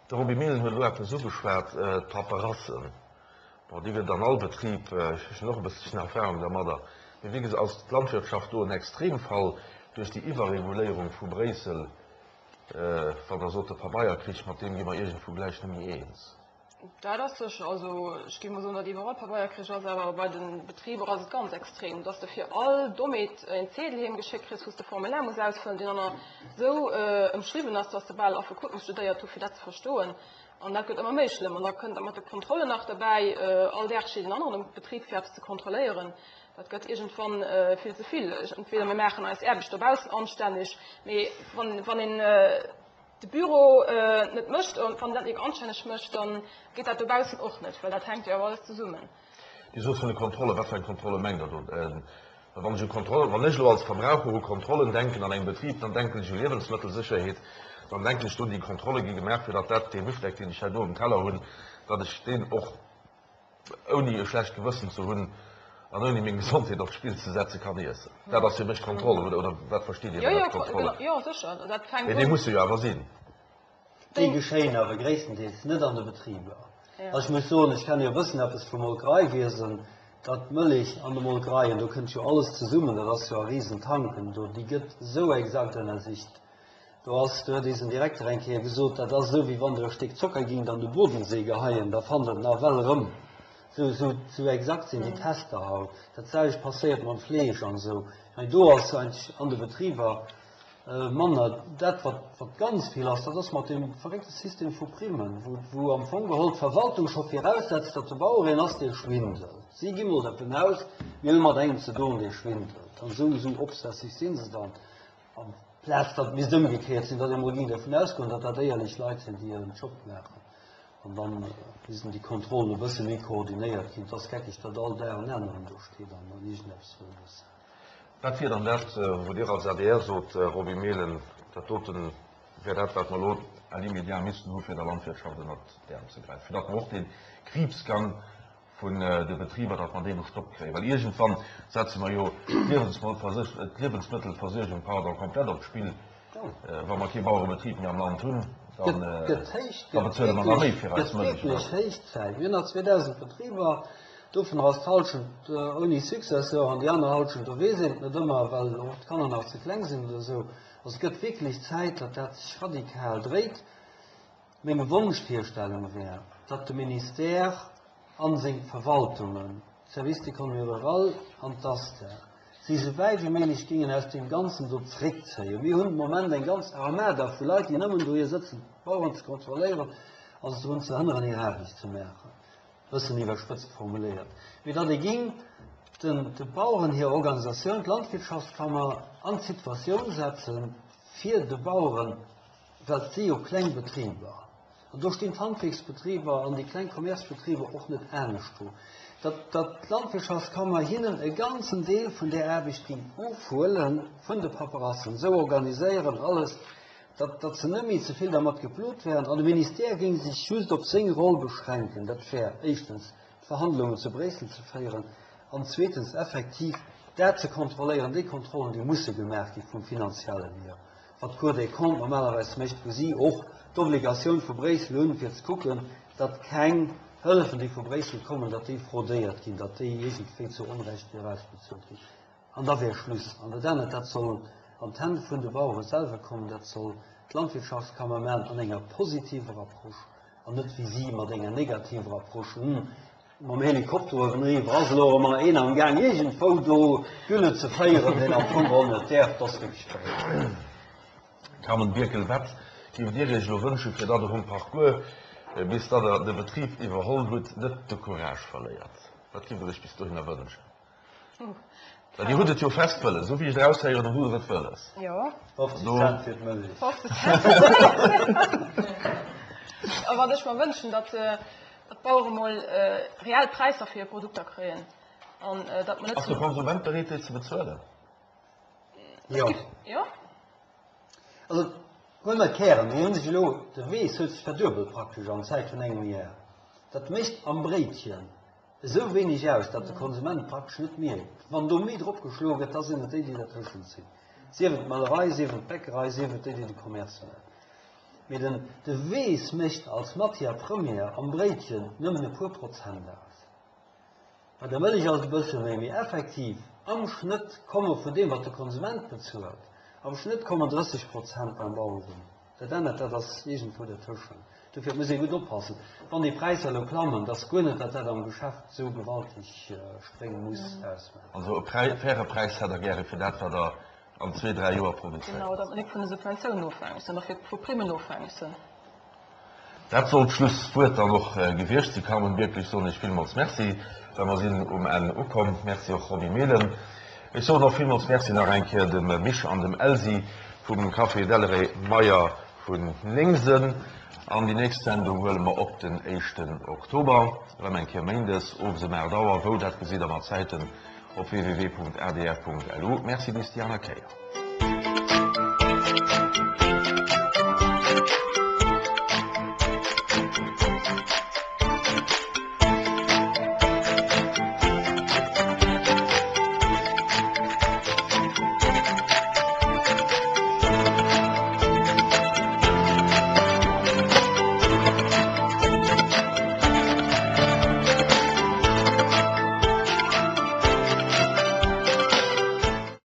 De Roby Mehlen huet elo eppes ugeschwat, d'Paperassen. Bon, déi gëtt an all Betrib, ech hunn och e bësselchen Erfahrung dermadder, mee wéi gesot ass d'Landwirtschaft do en Extremfall duerch déi Iwwerreguléierung vu Bréissel, wann Der sot de Pabeierkrich, mat deem gi mer iergendwou gläich net méi eens. Dat ass sécher. Also ech géif mol soen, datt iwwerall Pabeierkrich ass, awer bei de Betriber ass et ganz extrem, datt s de fir all Dommheet een Ziedel heem geschéckt kriss, wou s de Formulaire muss ausfëllen, deen dann esou ëmschriwwen ass, datt s de bal Affekot muss studéiert hu fir dat ze verstoen. An dat gëtt ëmmer méi schlëmm. An da kënnt mat de Kontrollen nach derbäi, all Dag steet en aneren um Betrib fir eppes ze kontrolléieren. Dat gëtt iergendwann vill ze vill. Entweder mir maachen eis Aarbecht dobaussen anstänneg, mee wann een de Büro net mécht, an wann en dat nik anstänneg mécht, da geet dat dobaussen och net, well dat hänkt jo awer alles zesummen. Dir sot vun de Kontrollen. Wat fir eng Kontrolle mengt Der do? Well wann ech u Kontrollen, wann ech elo als Verbraucher u Kontrollen denken an engem Betrib, dann denken ech u Liewensmëttelsécherheet, dann denken ech drun, déi Kontrolle gi gemaach, fir datt dat, dee Bifdeck, deen ech hei do um Teller hunn, datt ech deen och ouni e schlecht Gewëssen ze hunn an ouni meng Gesondheet op d'Spill ze setzen, kann iessen. Dat ass fir mech Kontroll, oder? Oder wat versteet Dir ënnert Kontrolle? Jo, sécher. Dat fänkt un. Mee déi musse jo awer sinn. Déi geschéien awer gréisstendeels net an de Betriber. Also ech muss soen, ech kenne jo e bëssen eppes vum Molkereiwiesen, datt d'Mëllech an de Molkereien, do kënnt jo alles zesummen, dat ass jo a Risentanken do, déi gëtt esou exakt ënnersicht. Do ass, do huet eisen Direkter eng Kéier gesot, dat ass esou, wéi wann Der e Stéck Zocker gingt an de Bodensee geheien, da fannt Der et nawell erëm. Esou, esou, esou exakt sinn déi Tester haut. Dat selwecht passéiert mam Fleesch an esou. Ech mengen, do ass eigentlech an de Betriber manner. Dat, wat, wat ganz vill ass, dat ass mat deem verréckte System vu Primmen, wou, wou am Fong geholl d'Verwaltung scho viraussetzt, datt de Bauer een ass, dee schwindelt. Si gi mol dervun aus, mir hu mat engem ze doen, dee schwindelt. An esou, esou obsessiv si se dann. Amplaz datt et misst ëmgekéiert sinn, datt ee mol géing dervun ausgoen, datt dat éierlech Leit sinn, déi hiren Job maachen. An da missten déi Kontrollen e bësse méi koordinéiert ginn. Et ass geckeg, datt all Dag en aneren do steet an iergendeppes wëll wëssen. Wat wier dann dat, wou Dir als adr sot, Roby Mehlen, dat doten wär dat, wat mer elo à l'immédiat missten hu fir der Landwirtschaft ënnert d'Äerm ze gräifen, fir datt mer och dee Kriibsgang vun de Betriber, datt mer deem e Stopp kréien, well iergendwann setze mer jo d'Liewensmëttelversuergung, pardon, komplett op d'Spill. Wa mer kee Bauerebetrib méi am Land hunn, da bezuele mer nach méi fir eis Mëllech. Gëtt wierklech héich Zäit. Mir hunn nach 2.000 Betriber, dovunner ass d'Hallschent ouni Successeur an déi aner Hallschent, do weess een et net ëmmer, well och d'Kanner nach ze kleng sinn oder esou. Also et gëtt wierklech Zäit, datt dat sech radikal dréit. Meng Wonschvirstellung wär, datt de Ministère a seng Verwaltungen, d'Service d'économie rurale an d'ASTA, sech esou wäit wéi méiglech géingen aus deem Ganzen do zréckzéien. Mir hunn de Moment eng ganz Armada vu Leit, déi nëmmen dohier sëtzen, d'Baueren ze kontrolléieren a se drun ze hënneren, hir Aarbecht ze maachen, e bëssen iwwerspëtzt formuléiert. Mee datt ee géing den de Baueren hir Organisatioun, d'Landwirtschaftskammer, an d'Situatioun setzen, fir de Baueren, well et si jo kleng Betriber, an do stinn d'Handwierksbetriber an déi kleng Commercebetriber och net anescht do, datt datt d'Landwirtschaftskammer hinnen e ganzen Deel vun där Aarbecht géing ofhuelen, vun de Paperassen, esou organiséieren alles, datt datt se net méi ze vill dermat geplot wären an de Ministère géing sech just op seng Roll beschränken, dat wär éischtens d'Verhandlungen zu Bréissel ze féieren an zweetens effektiv dat ze kontrolléieren, déi Kontrollen, déi musse gemaach gi vum Finanziellen hier. wat d'Cour des Comptes normalerweis mécht, wou si och d'Obligatioun vu Bréissel hunn, fir ze kucken, datt keng Hëllefen, déi vu Bréissel kommen, datt déi fraudéiert ginn, datt déi iergendwéi zu Onrecht erausbezuelt ginn. An da wär Schluss. An dat anert, dat soll an d'Hänn vun de Bauere selwer kommen, dat soll d'Landwirtschaftskammer maachen an enger positiver Approche an net wéi si mat enger negativer Approche, Hm, Mam Helikopter uewen ass elo erëm een am Gaang iergendwou do Gülle ze féieren, deen am Fong geholl net däerf. Dat ass wierklech verréckt. Carmen Birkel, Wat géift Dir Iech elo wënschen, fir datt Der um Parcours, bis datt Der de Betrib iwwerholl hutt, net de Courage verléiert? Wat géift Der Iech bis dohinner wënschen? Well Dir hutt et jo fest wëlles, esou wéi ech et eraushéieren, hutt Der et wëlles. Jo. 50 Cent fir d'Mëllech. 50 Cent. A wat ech mer wënschen, datt d'Bauere mol reell Präisser fir hir Produkter kréien an datt mer net. Ass de Konsument bereet déi ze bezuelen? Jo. Jo? Also huele mer d'Kären, déi hu sech elo, de Weess huet sech verduebelt praktesch an Zäit vun engem Jar. Dat mécht am Bréitchen Esou wéineg aus, datt de Konsument praktesch net mierkt, wann do méi drop geschloe gëtt, da sinn et déi, déi dertëschent sinn, sief et d'Molerei, sief et d'Bäckerei, sief et déi, déi de Commerce maachen. Mee den, de Weess mécht als Matière première am Bréitchen nëmmen e puer Prozent aus. Bei der Mëllech ass et e bësse méi, mee effektiv am Schnëtt komme vun deem, wat de Konsument bezuelt, am Schnëtt kommen 30 Prozent beim Bauer un. Dat anert, dat ass iergendwou dertëschent. Dofir muss ee gutt oppassen, wann déi Präisser elo klammen, dass guer net, datt dat am Geschäft esou gewaltig Spréng muss ausmaachen. Also e faire Präis hätt Der gäre fir dat, wat Der an zwee, dräi Joer produzéiert. Genau, datt mer net vun de Subventiounen ofhängeg sinn, oder vu Primmen ofhängeg sinn. Dat soll d'Schlusswuert dann och gewiescht si. Carmen Birklich soen ech villmools Merci, well mer sinn um Enn ukomm. Merci och Roby Mehlen. Ech soen och villmools Merci nach eng Kéier dem Misch an dem Elsi vum Café Delleré Meyer vun Néngsen. An déi nächst Sendung huele mer op den éischten Oktober, erëm eng Kéier méindes owes ëm 8 Auer. Wou, dat gesitt der mat Zäiten op www.adr.lu. Merci, bis déi aner Kéier.